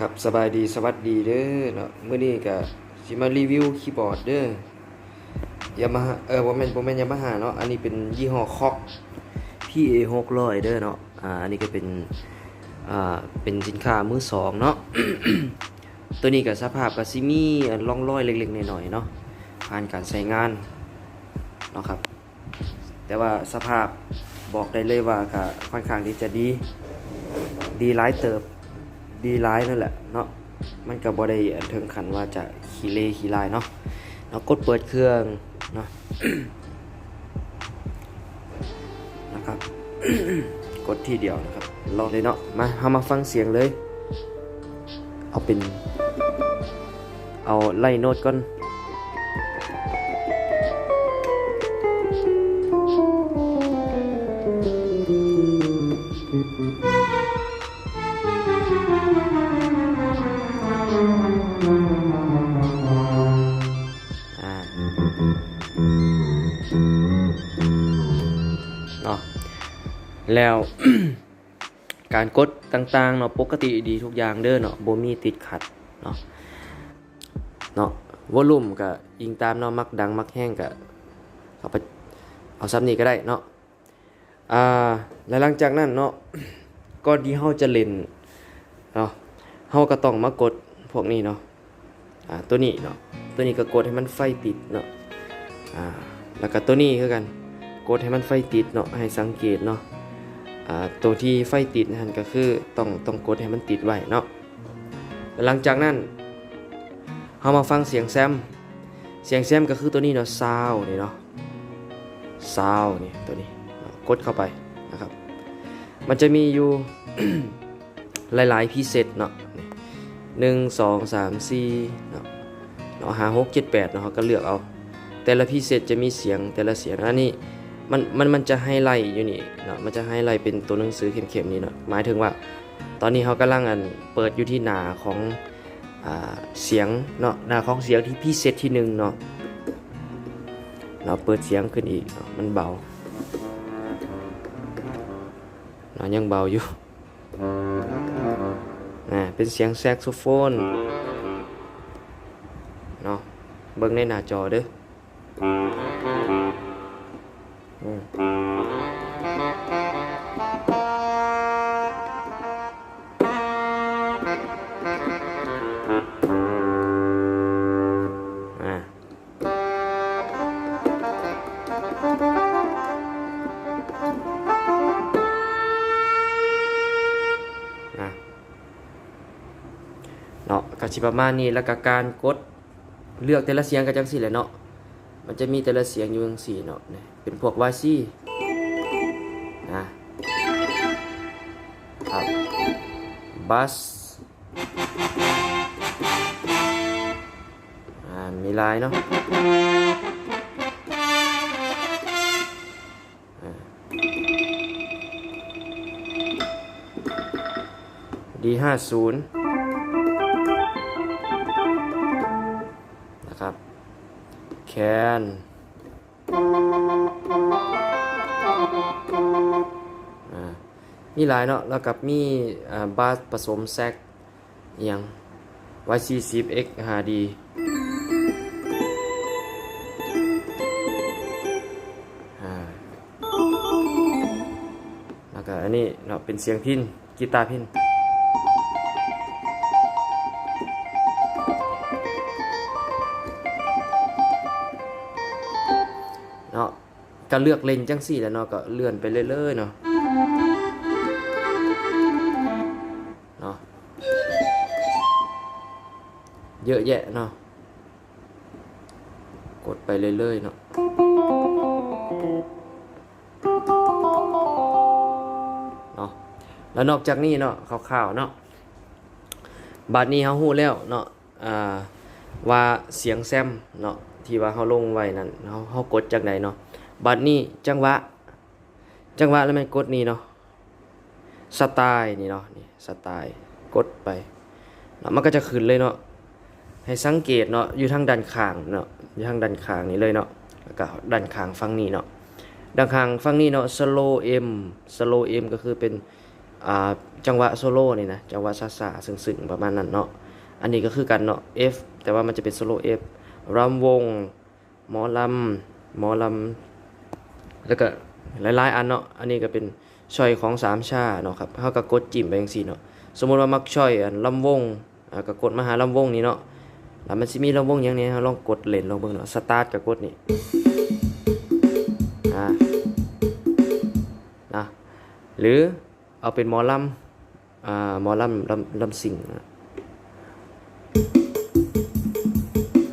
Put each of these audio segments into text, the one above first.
ครับ สบายดี สวัสดีเด้อเนาะ มื้อนี้ก็สิมารีวิวคีย์บอร์ดเด้อ ยามาฮ่า เอ่อ บ่แม่น บ่แม่นยามาฮ่าเนาะ อันนี้เป็นยี่ห้อคอก พีเอหกร้อย เด้อเนาะ อ่า อันนี้ก็เป็น อ่า เป็นสินค้ามือสองเนาะ ตัวนี้ก็สภาพก็สิมี อ่า ร่องรอยเล็กๆน้อยๆเนาะ ผ่านการใช้งานเนาะครับ แต่ว่าสภาพบอกได้เลยว่าก็ค่อนข้างที่จะดี ดีหลายเติบ ดีหลายนั่นแหละเนาะ มันก็บ่ได้ถึงขั้นว่าจะขี้เหร่ขี้ลายเนาะ เนาะ กดเปิดเครื่องเนาะ นะครับ กดทีเดียวนะครับ ลองเลยเนาะ มา เฮามาฟังเสียงเลย เอาเป็น เอาไล่โน้ตก่อน อ่า เนาะ แล้ว การกดต่างๆเนาะ ปกติดีทุกอย่างเด้อเนาะ บ่มีติดขัดเนาะ เนาะ วอลลุ่มก็อิงตามเนาะ มักดังมักแฮงก็เอาไป เอาส่ำนี้ก็ได้เนาะ อ่า แล้วหลังจากนั้นเนาะ ก่อนที่เฮาจะเล่นเนาะ เฮาก็ต้องมากดพวกนี้เนาะ อ่า ตัวนี้เนาะ ตัวนี้ก็กดให้มันไฟติดเนาะ อ่า แล้วก็ตัวนี้คือกัน กดให้มันไฟติดเนาะ ให้สังเกตเนาะ อ่า ตัวที่ไฟติดนั่นก็คือต้อง ต้องกดให้มันติดไว้เนาะ หลังจากนั้น เฮามาฟังเสียงแซม เสียงแซมก็คือตัวนี้เนาะ ซาวนี่เนาะ ซาวนี่ ตัวนี้เนาะ กดเข้าไปนะครับ มันจะมีอยู่ หลายๆ พรีเซตเนาะ นี่ หนึ่ง สอง สาม สี่ เนาะ เนาะ ห้า หก เจ็ด แปด เนาะ เฮาก็เลือกเอา แต่ละพรีเซตจะมีเสียง แต่ละเสียง อันนี้มัน มัน มันจะไฮไลต์อยู่นี่เนาะ มันจะไฮไลต์เป็นตัวหนังสือเข้มๆ นี่เนาะ หมายถึงว่า ตอนนี้เฮากำลัง อัน เปิดอยู่ที่หน้าของ อ่า เสียงเนาะ หน้าของเสียงที่พรีเซตที่หนึ่งเนาะ เนาะ เปิดเสียงขึ้นอีกเนาะ มันเบาเนาะ ยังเบาอยู่ อ่า เป็นเสียงแซกโซโฟนเนาะ เบิ่งในหน้าจอเด้อ อืม อ่า อ่ะ เนาะ ก็สิประมาณนี้ แล้วก็การกดเลือกแต่ละเสียงก็จั่งซี้แหละเนาะ มันจะมีแต่ละเสียงอยู่จั่งซี้เนาะ นี่เป็นพวก วาย ซี นะครับ บัส อ่า มีหลายเนาะ อ่า ดีห้าศูนย์ นะครับ แคน อ่า มีหลายเนาะ แล้วก็มี อ่า บาสผสมแซก อิหยัง วาย สี่สิบ เอ็ก ห้า ดี อ่า แล้วก็อันนี้เนาะ เป็นเสียงพิณ กีตาร์พิณ เนาะ ก็เลือกเล่นจั่งซี้แหละเนาะ ก็เลื่อนไปเรื่อยๆ เนาะ เนาะ เยอะแยะเนาะ กดไปเรื่อยๆ เนาะ เนาะ แล้วนอกจากนี้เนาะ คร่าวๆ เนาะ บัดนี้เฮาฮู้แล้วเนาะ อ่า ว่าเสียงแซมเนาะ ที่ว่าเฮาลงไว้นั่น เฮา เฮากดจั่งใดเนาะ บัดนี้จังหวะ จังหวะแล้วแม่นกดนี่เนาะ สไตล์นี่เนาะ นี่สไตล์ กดไปเนาะ มันก็จะขึ้นเลยเนาะ ให้สังเกตเนาะ อยู่ทางด้านข้างเนาะ อยู่ทางด้านข้างนี่เลยเนาะ แล้วก็ด้านข้างฝั่งนี้เนาะ ด้านข้างฝั่งนี้เนาะ สโลว์เอ็ม สโลว์เอ็ม ก็คือเป็น ອ່າ ຈັງຫວະໂຊໂລນີ້ນະ ຈັງຫວະຊ້າໆ ຊຶ້ງໆ ປະມານນັ້ນເນາະ. ອັນນີ້ກໍຄືກັນເນາະ F ແຕ່ວ່າມັນຈະເປັນໂຊໂລ F ລຳວົງ ໝໍລຳ ໝໍລຳ ແລ້ວກໍຫຼາຍໆອັນເນາະ. ອັນນີ້ກໍເປັນຊ້ອຍຂອງສາມຊາເນາະຄັບ ເຮົາກໍກົດຈິ້ມໄປຈັ່ງຊີ້ເນາະ. ສົມມຸດວ່າມັກຊ້ອຍອັນລຳວົງ ອ່າ ກໍກົດມາຫາລຳວົງນີ້ເນາະ. ແລ້ວມັນຊິມີລຳວົງຫຍັງແດ່ ເຮົາລອງກົດຫຼິ້ນລອງເບິ່ງເນາະ. ສະຕາດກໍກົດນີ້ ອ່າ ນະ ຫຼື ເອົາເປັນໝໍລຳ ອ່າ ໝໍລຳ ລຳ ລຳຊິງ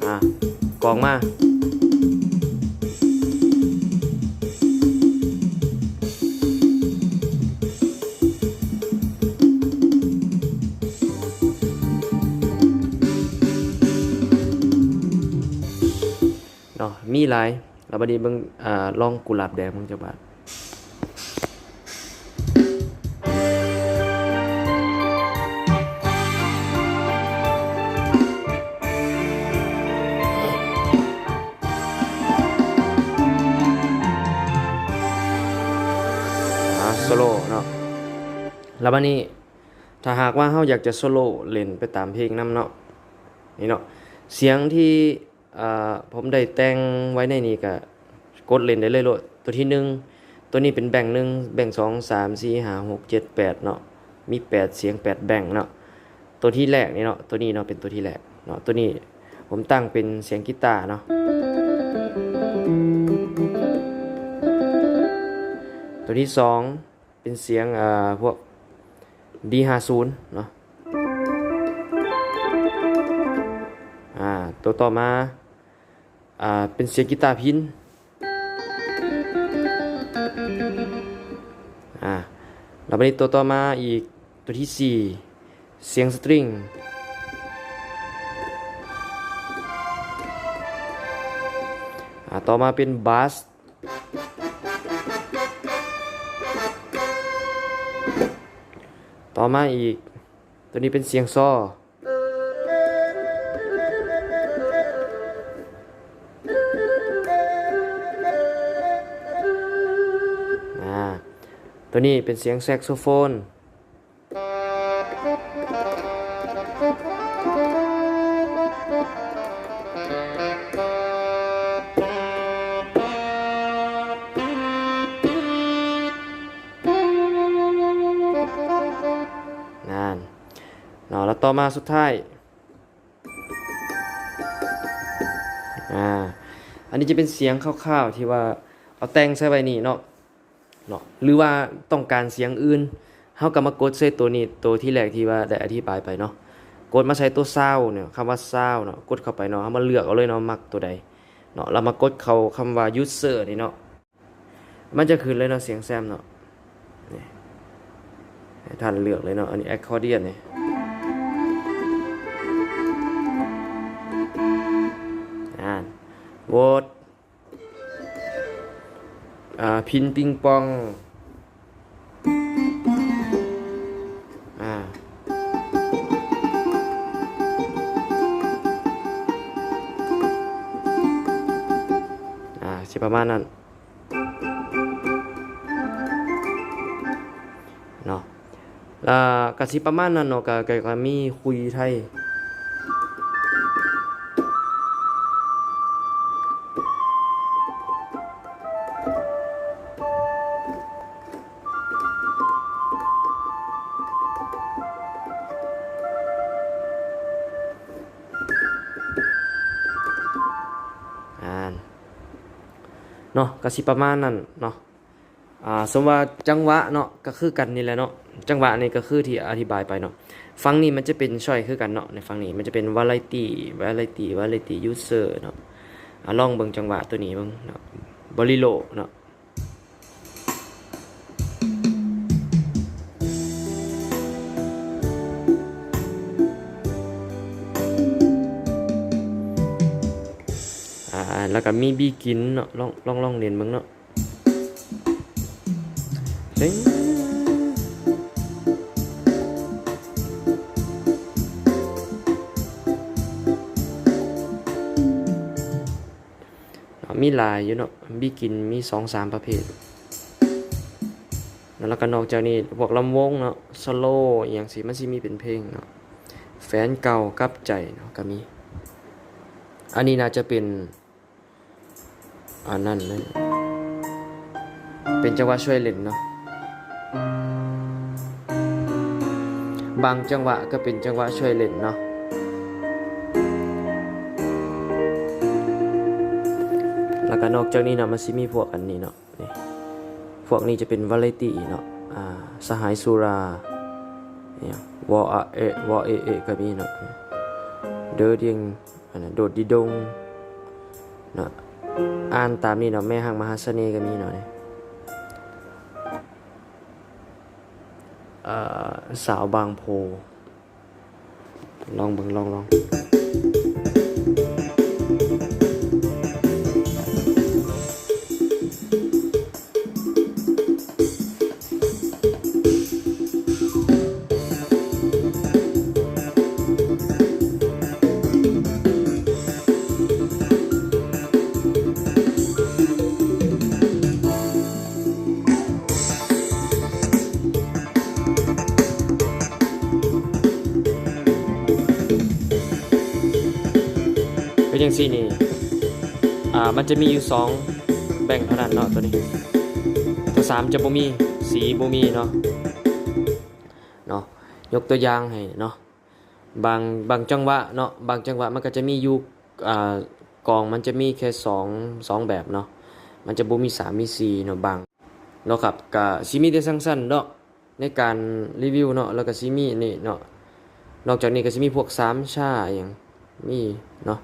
ອ່າ ກອງມາເນາະ ມີຫຼາຍ. ແລ້ວບັດນີ້ເບິ່ງ ອ່າ ລອງກຸຫຼາບແດງເບິ່ງຈັກບາດ. ອ່າ ໂຊໂລເນາະ. ແລ້ວບັດນີ້ ຖ້າຫາກວ່າເຮົາຢາກຈະໂຊໂລຫຼິ້ນໄປຕາມເພງນຳເນາະ ນີ້ເນາະ ສຽງທີ່ ອ່າ ຜົມໄດ້ແຕ່ງໄວ້ໃນນີ້ກະກົດຫຼິ້ນໄດ້ເລີຍໂລດ. ຕົວທີໜຶ່ງ ຕົວນີ້ເປັນແບງໜຶ່ງ ແບງສອງ ສາມ ສີ່ ຫ້າ ຫົກ ເຈັດ ແປດເນາະ ມີແປດສຽງ ແປດແບງເນາະ. ຕົວທີແລກນີ້ເນາະ ຕົວນີ້ເນາະ ເປັນຕົວທີແລກເນາະ. ຕົວນີ້ຜົມຕັ້ງເປັນສຽງກີຕາເນາະ. ຕົວທີສອງ ເປັນສຽງ ອ່າ ພວກ ດີຫ້າສູນເນາະ. ອ່າ ຕົວຕໍ່ມາ ອ່າ ເປັນສຽງກີຕາພິນ. ອ່າ ແລ້ວບັດນີ້ຕົວຕໍ່ມາອີກ ຕົວທີສີ່ ສຽງສະຕຣິງ. ອ່າ ຕໍ່ມາເປັນບາສ. ຕໍ່ມາອີກ ຕົວນີ້ເປັນສຽງຊໍ. ອ່າ ຕົວນີ້ເປັນສຽງແຊັກໂຊໂຟນ. ນັ້ນເນາະ ແລ້ວຕໍ່ມາສຸດທ້າຍ ອ່າ ອັນນີ້ຈະເປັນສຽງຄ່າວໆ ທີ່ວ່າເອົາແຕ່ງໃສ່ໄວ້ນີ້ເນາະ. ເນາະ ຫຼືວ່າຕ້ອງການສຽງອື່ນ ເຮົາກໍມາກົດໃສ່ຕົວນີ້ ຕົວທີແລກທີ່ວ່າໄດ້ອະທິບາຍໄປເນາະ. ກົດມາໃສ່ຕົວຊາວເນາະ ຄຳວ່າຊາວເນາະ ກົດເຂົ້າໄປເນາະ. ເຮົາມາເລືອກເອົາເລີຍເນາະ ມັກຕົວໃດເນາະ ແລ້ວມາກົດເຂົ້າຄຳວ່າຢູເຊີນີ້ເນາະ. ມັນຈະຂຶ້ນເລີຍເນາະ ສຽງແຊມເນາະ ນີ້ ໃຫ້ທ່ານເລືອກເລີຍເນາະ. ອັນນີ້ແອັກຄອດຽນນີ້ ອ່າ ໂຫວດ ອ່າ ພິນປິງປອງ ອ່າ ອ່າ ຊິປະມານນັ້ນເນາະ. ລະກະຊິປະມານນັ້ນເນາະ ກະ ກະ ກະມີຄຸຍໄທ ອ່າ ເນາະ ກະຊິປະມານນັ້ນເນາະ. ອ່າ ສົມວ່າຈັງຫວະເນາະ ກະຄືກັນນີ້ແຫຼະເນາະ. ຈັງຫວະນີ້ກະຄືທີ່ອະທິບາຍໄປເນາະ. ຝັ່ງນີ້ມັນຈະເປັນຊ້ອຍຄືກັນເນາະ ໃນຝັ່ງນີ້ມັນຈະເປັນວາຣາຍຕີ ວາຣາຍຕີ ວາຣາຍຕີ ຢູເຊີເນາະ. ອ່າ ລອງເບິ່ງຈັງຫວະຕົວນີ້ເບິ່ງເນາະ ໂບລີໂລເນາະ. ອ່າ ແລ້ວກະມີບີກິນເນາະ ລອງ ລອງ ລອງຫຼິ້ນເບິ່ງເນາະ. ເອີ ມີຫຼາຍຢູ່ເນາະ ບີກິນມີສອງສາມປະເພດ. ແລ້ວກໍນອກຈາກນີ້ພວກລຳວົງເນາະ ສະໂລ ອີ່ຫຍັງຊີ້ ມັນຊິມີເປັນເພງເນາະ ແຟນເກົ່າກັບໃຈເນາະ ກໍມີ. ອັນນີ້ໜ້າຈະເປັນ ອັນນັ້ນເລີຍ ເປັນຈັງຫວະຊ່ວຍຫຼິ້ນເນາະ ບາງຈັງຫວະກໍເປັນຈັງຫວະຊ່ວຍຫຼິ້ນເນາະ. ແລ້ວກໍນອກຈາກນີ້ເນາະ ມັນຊິມີພວກອັນນີ້ເນາະ ນີ້ ພວກນີ້ຈະເປັນວາຣາຍຕີ້ເນາະ ອ່າ ສະຫາຍສຸລາ ອີ່ຫຍັງ ວໍອະເອະ ວໍເອເອະ ກໍມີເນາະ ເດີດຽງ ອັນນັ້ນ ໂດດດີດົງເນາະ ອ່ານຕາມນີ້ເນາະ ແມ່ຮັກມະຫາສະເໜ່ກໍມີເນາະ ນີ້ ເອີ ສາວບາງໂພ ລອງເບິ່ງ ລອງ ລອງ. ເປັນຈັ່ງຊີ້ນີ້ ອ່າ ມັນຈະມີຢູ່ສອງແບ່ງເທົ່ານັ້ນເນາະ ໂຕນີ້ ໂຕສາມຈະບໍ່ມີ ສີບໍ່ມີເນາະ ເນາະ ຍົກຕົວຢ່າງໃຫ້ເນາະ ບາງ ບາງຈັງຫວະເນາະ ບາງຈັງຫວະມັນກໍຈະມີຢູ່ ອ່າ ກອງມັນຈະມີແຄ່ສອງ ສອງແບບເນາະ ມັນຈະບໍ່ມີສາມ ມີສີ່ເນາະ ບາງ ເນາະຄັບ ກະຊິມີແຕ່ຊັ້ນໆເນາະ ໃນການຣີວິວເນາະ ແລ້ວກະຊິມີອັນນີ້ເນາະ ນອກຈາກນີ້ກະຊິມີພວກສາມຊາອີ່ຫຍັງ ມີເນາະ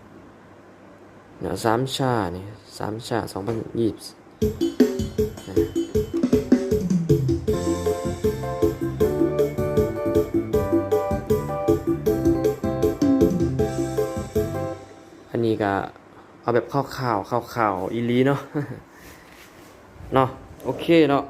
ເນາະ ສາມຊານີ້ ສາມຊາ ສອງພັນຊາວ ອັນນີ້ກະເອົາແບບຄ່າວໆ ຄ່າວໆອີ່ຫຼີເນາະ ເນາະ ໂອເຄເນາະ